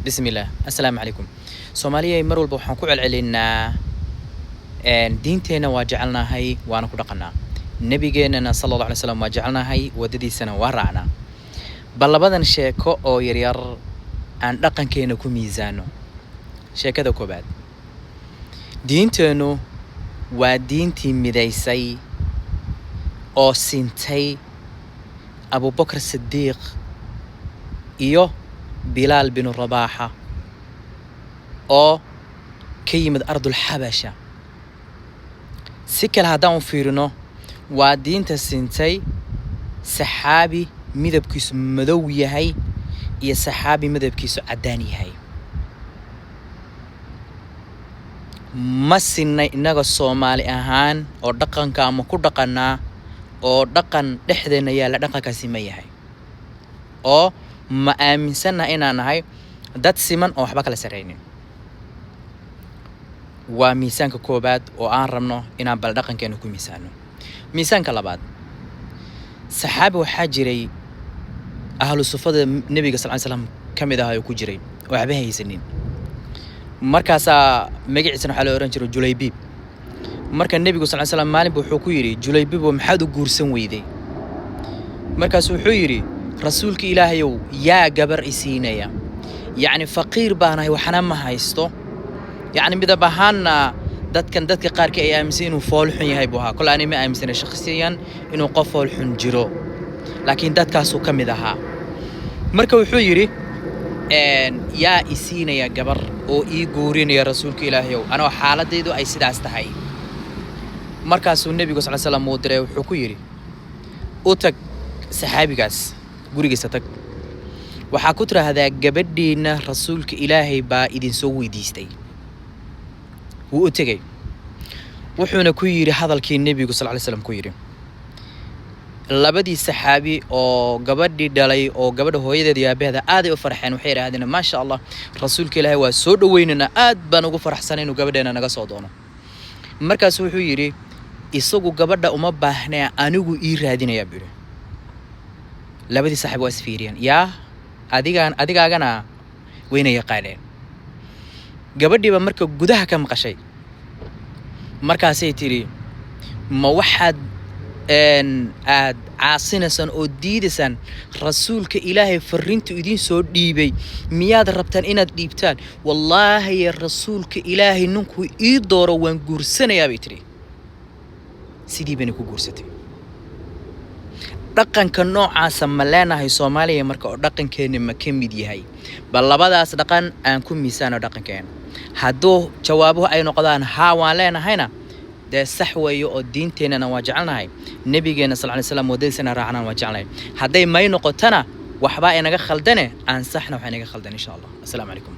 Bismillaah, assalaamu calaykum. Soomaaliya, mar walba waxaan ku celcelinaa diinteenna waa jecelnahay, waana ku dhaqanaa. Nebigeennana sala Allahu alay slam waa jecelnahay, waddadiisana waa raacnaa. Bal labadan sheeko oo yaryar aan dhaqankeena ku miisaano. Sheekada koobaad: diinteennu waa diintii midaysay oo sintay Abubakar Sidiiq iyo Bilaal binu Rabaaxa oo ka yimid ardulxabasha. Si kale haddaan u fiirino, waa diinta sintay saxaabi midabkiisu madow yahay iyo saxaabi midabkiisu caddaan yahay. Ma sinnay innaga Soomaali ahaan oo dhaqanka ama ku dhaqannaa oo dhaqan dhexdeenna yaalla dhaqankaasi ma yahay, oo ma aaminsannaha inaan nahay dad siman oo waxba kala sarraynin? Waa miisaanka koobaad oo aan rabno inaan bal dhaqankeena ku miisaano. Miisaanka labaad: saxaabi waxaa jiray ahlu sufada nebiga sal ly slam ka mid ah oo ku jiray oo waxba haysanin. Markaasaa magaciisana waxaa la odhan jiray Julaybiib. Marka nebigu sal ly slam maalinba wuxuu ku yidhi, "Julaybiibo, maxaad u guursan weyday?" Markaasu wuxuu yidhi, "Rasuulka Ilaahayow, yaa gabar isiinaya? Yacni faqiir baanahay, waxna ma haysto." Yacni midab ahaanna dadkan dadka qaarkii ay aaminsan inuu fool xun yahay buu ahaa. Kole ani ma aaminsanay shakhsiyan inuu qof fool xun jiro, laakiin dadkaasuu ka mid ahaa. Marka wuxuu yidhi, "Yaa isiinaya gabar oo ii guurinaya, Rasuulka Ilaahayow, anoo xaaladaydu ay sidaas tahay?" Markaasuu nebigu sal slam uu diray. Wuxuu ku yidhi, "U tag saxaabigaas, gurigiisa tag, waxaa ku tiraahdaa gabadhiinna Rasuulka Ilaahay baa idinsoo weydiistay." Wuu u tegey, wuxuuna ku yidhi hadalkii nebigu sal ly slam ku yidhi. Labadii saxaabi oo gabadhii dhalay oo gabadha hooyadeeda iyo aabaheeda aaday u farxeen. Waxay yidhahdeen, "Maasha Allah, Rasuulka Ilaahay waa soo dhoweynaynaa, aad baan ugu faraxsanay inuu gabadheena naga soo doono." Markaasu wuxuu yidhi, "Isagu gabadha uma baahnee, anigu ii raadinayaa," buu yidhi. Labadii saxaabi waa isfiiriyeen. Yaa adigaan adigaagana wayna yaqaaneen. Gabadhiiba marka gudaha ka maqashay. Markaasay tidhi, "Ma waxaad aad caasinaysaan oo diidaysaan Rasuulka Ilaahay farriintu idiin soo dhiibay? Miyaad rabtaan inaad dhiibtaan? Wallaahi, Rasuulka Ilaahay ninkuu ii dooro waan guursanayaa," bay tidhi. Sidii bayna ku guursatay. Dhaqanka noocaasa ma leenahay Soomaaliya marka, oo dhaqankeenna ma ka mid yahay? Bal labadaas dhaqan aan ku miisaano dhaqankeena. Hadduu jawaabuhu ay noqdaan haa, waan leenahayna, dee sax weeye oo diinteennana waa jecelnahay, nebigeenna sal ly slam waddadiisana raacnaan waa jecelnahay. Hadday may noqotona, waxbaa inaga khaldane, aan saxna waxaa inaga khaldan, insha Allah. Assalaamu calaykum.